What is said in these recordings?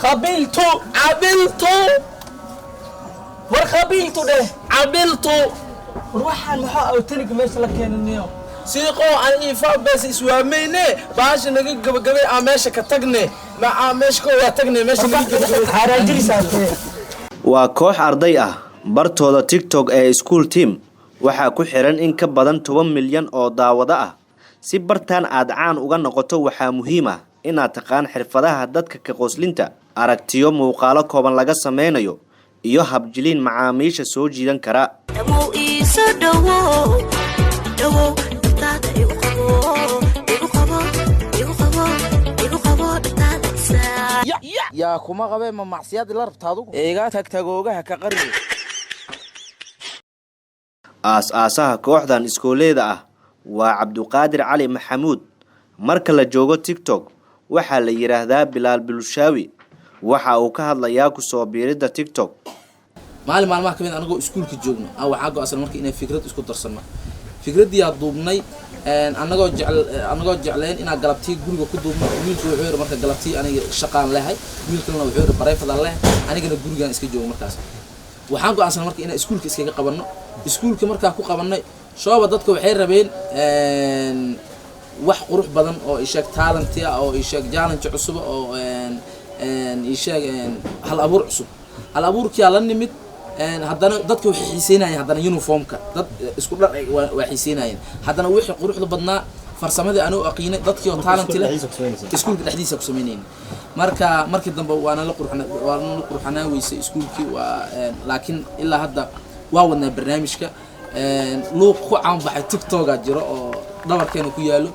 Qabiltu. Cabiltu. War qabiltu dheh. Cabiltu. War waxaan maxaa awtaniga meesha la keenanayo? Siiqoo aan iifa bees iswaamayne, baasha naga gabagabay, aan meesha ka tagne, ma aan meesha ka waa tagne, meesha naga gabagabay. Xaaraajirisaatee. Waa koox arday ah. Bartooda TikTok ee School Team waxaa ku xiran in ka badan 10 milyan oo daawado ah. Si bartaan aad caan uga noqoto, waxaa muhiim ah inaad taqaan xirfadaha dadka ka qoslinta, aragtiyo muuqaalo kooban laga sameynayo iyo habjiliin macaamiisha soo jiidan kara. Dhawow, iisoo dhawow, dhawow, dhabtaada igu qabo, igu qabo, igu qabo, igu qabo, dhabtaada isaa. Yaa kuma qabee? Ma macsiyaad ila rabta adugu? Iga tagtagoogaha ka qarri. Aas-aasaha kooxdan iskooleeda ah waa Cabduqaadir Cali Maxamuud. Marka la joogo TikTok waxaa la yidhaahdaa Bilaal Bulshaawi. Waxa uu ka hadlayaa kusoo biiridda TikTok. Maalin maalmaha ka mid anagoo iskuulka joogno aan waxaa go-aansan marka inaan fikrad isku darsanno. Fikradiyaa duubnay, anagoo jecel, anagoo jecleen inaan galabtii guriga ku duubno. Wiilka wuxuu yidhi marka galabtii aniga shaqaan lehay, wiilkalena wuxuu yidhi barayfadaan lehay, anigana gurigaan iska joogo. Markaas waxaan go-aansan marka inaan iskuulka iskaga qabanno. Iskuulka markaa ku qabannay shooba, dadka waxay rabeen wax qurux badan oo isheeg talent ah oo isheeg challenge cusub oo isheeg hal abuur cusub. Hal abuurkiyaa la nimid. Haddana dadka waxay xiiseynayeen haddana uniformka dad isku dhar waa xiiseynayeen. Haddana wixii quruxda badnaa, farsamadii anuu aqiinay, dadkii oo talent leh iskuulka dhexdiisa ku samaynayna. Marka markii dambe waana la qurxanaa weysay iskuulkii waa, laakiin ilaa hadda waa wadnaa barnaamijka. Luuq ku caanbaxay TikToka jiro oo dhabarkeena ku yaalo.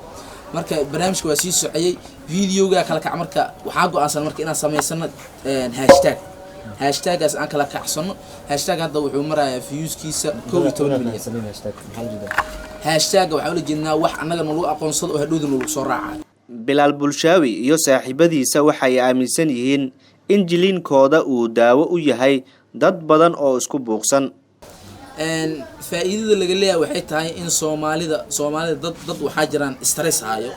Marka barnaamijka waa sii socayay, videoga kala kac. Marka waxaa go-aansan marka inaan samaysano hashtag, hashtagaas aan kala kacsano. Hashtag hadda wuxuu marayaa viewskiisa 11 milyan. Hashtagga waxaa ula jeednaa wax annaga nalagu aqoonsado oo hadhowda nalagu soo raacayo. Bilaal Bulshaawi iyo saaxiibadiisa waxay aaminsan yihiin in jiliinkooda uu daawo u yahay dad badan oo isku buuqsan. Faa'iidada laga leeyahay waxay tahay in soomaalida dad waxaa jiraan stress hayo.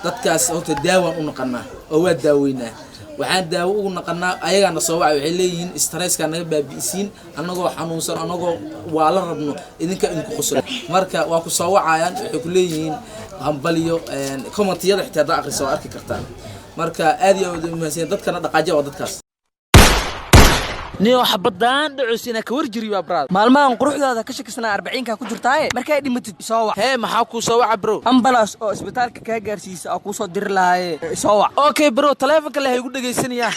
Dadkaas horta daawaan u naqanaa oo waa daaweynaa. Waxaan daawo ugu naqanaa ayagaana soo wacay, waxay leeyihiin stresskaa naga baabi'isiin, annagoo xanuunsan, annagoo waa la rabno idinka idinku qosla. Marka waa ku soo wacayaan, waxay ku leeyihiin hambaliyo. Commentiyada xitaa haddaa akhrisa waa arki kartaa. Marka aad iyo aad u mahadsan dadkana dhaqaajiya waa dadkaas. Niyo xabadaan dhacos inaa ka warjiri baa, brother. Maalmahan quruxdaada ka shakisnaa, 40-ka ku jirtaaye, markay dhimatid soo wac. Hee, maxaa kuu soo waca, bro? Ambulance oo isbitaalka kaa gaarsiisa oo kuu soo diri lahaaye, soo wac. Okay bro, taleefonka leh igu dhegaysanayaa.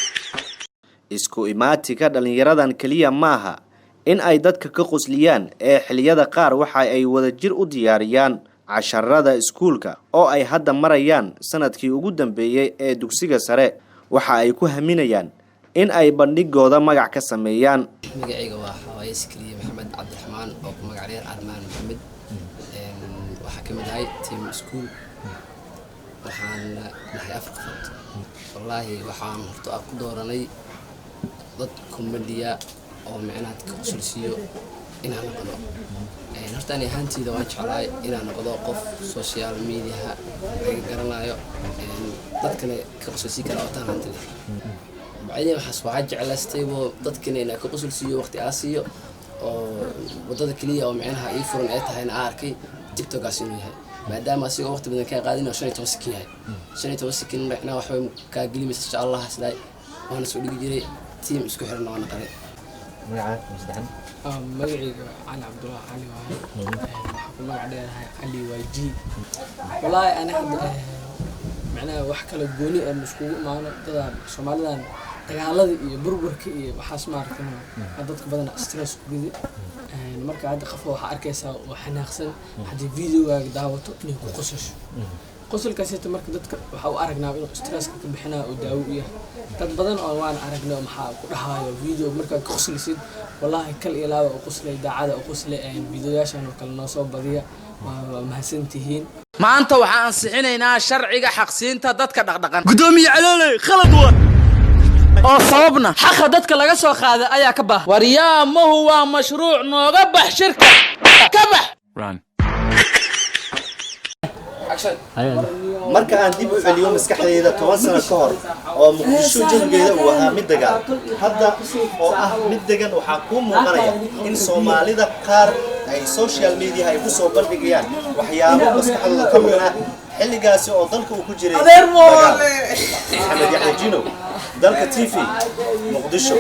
Isku imaatinka dhallinyaradan keliya maaha in ay dadka ka qosliyaan ee xilliyada qaar waxa ay wadajir u diyaariyaan casharada iskuulka oo ay hadda marayaan sanadkii ugu dambeeyey ee dugsiga sare. Waxa ay ku haminayaan in ay bandhigooda magac ka sameeyaan. Magacayga waa Xawaaye Sikriye Maxamed Cabdiraxmaan oo ku magac dheer Armaan Maxamed. Waxaa ka mid ahay team school, waxaan nahay afar qofood. Wallaahi waxaan horta ku dooranay dad comedian oo micnaha dadka qosolsiiyo inaan noqono. Horta ani ahaanteyda waan jeclahay inaan noqdo qof social mediaha laga garanayo, dadkana ka qosolsii kara oo talent leh. Bacdeen waxaas waxaa jeclaystaybo dadkana inaan ka qosolsiiyo, waqti aa siiyo, oo wadada keliya oo micnaha ii furan ay tahayna aa arkay TikTokaas inuu yahay, maadaama asigoo waqti badan kaa qaadin oo 15 second yahay. 15 second micnaha waxbay kaa gelimaysa insha Allah. Sidaa waana soo dhigi jiray, team isku xiran waa naqanay. Magacayga Cali Cabdullahi Cali waaye. Waxaa ku magac dheerahay Cali Waaji. Wallaahi ani hadda macnaha wax kala gooni ah iskugu imaano. Dadan Soomaalidan dagaalada iyo burburka iyo waxaas maaragtay dadka badan stress ku ridi. Marka hadda qofka waxaa arkaysaa oo xanaaqsan, haddii videogaaga daawato inay ku qosasho qosolkaasita. Marka dadka waxaa u aragnaa inuu stresska ka bixinayo oo daawo u yahay. Dad badan oo waan aragnay oo maxaa ku dhahaayo video markaad ka qoslaysid, wallaahi kal iyo laaba u qoslay, daacada u qoslay, videoyaashan oo kale noo soo badiya, waa mahadsantihiin. Maanta waxaan ansixinaynaa sharciga xaqsiinta dadka dhaqdhaqan. Gudoomiye Calooley, khalad wa Oo sababna? Xaqa dadka laga soo qaaday ayaa ka baahan. Waryaa, mahu waa mashruuc nooga bax shirka, ka bax. Action. Marka aan dib u celiyo maskaxdayda 10 sano ka hor oo Muqdisho jawigeeda uu ahaa mid dagaal, hadda oo ah mid degan, waxaa kuu muuqanaya in Soomaalida qaar ay social media ay ku soo bandhigayaan waxyaabo maskaxdooda ka maqnaa xilligaasi oo dalka uu ku jiray dagaal. Maxamed Yaxya Jino, Dalka TV, Muqdisho.